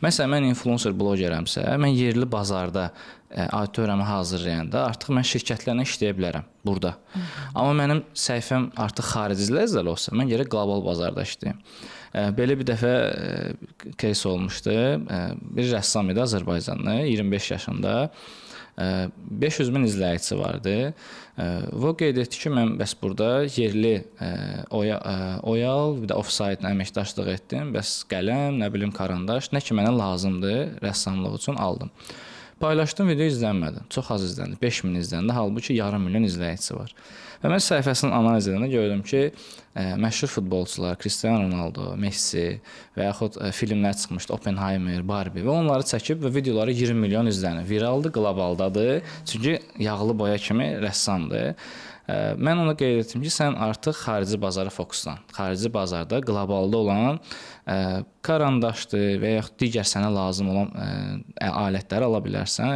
Məsələn, mən influencer blogerəmsə, mən yerli bazarda auditoriyamı hazırlayanda artıq mən şirkətlərlə işləyə bilərəm burada. Amma mənim səhifəm artıx xarici ləzzəli olsa, mən gərək qlobal bazarda işləyim. Belə bir dəfə case olmuşdu. Bir rəssam idi Azərbaycanlı, 25 yaşında. 500 min izləyicisi vardı. Və o qeyd etdi ki, mən bəs burada yerli oyal, bir də offsite-la əməkdaşlıq etdim. Bəs qələm, nə bilim karandaş, nə ki mənə lazımdır rəssamlıq üçün aldım. Paylaşdım, video izlənmədi. Çox az izləndi. 5000 izləndi. Halbuki yarım milyon izləyicisi var. Və mən səhifəsini analiz edəndə gördüm ki, məşhur futbolçular Cristiano Ronaldo, Messi və yaxud filmlər çıxmışdı, Oppenheimer, Barbie və onları çəkib və videoları 20 milyon izlənir. Viraldır, qlobaldadır. Çünki yağlı boya kimi rəssamdır. Mən ona qeyd etdim ki, sən artıq xarici bazara fokuslan. Xarici bazarda qlobalda olan karandaşdır və yaxud digər sənə lazım olan alətləri ala bilərsən.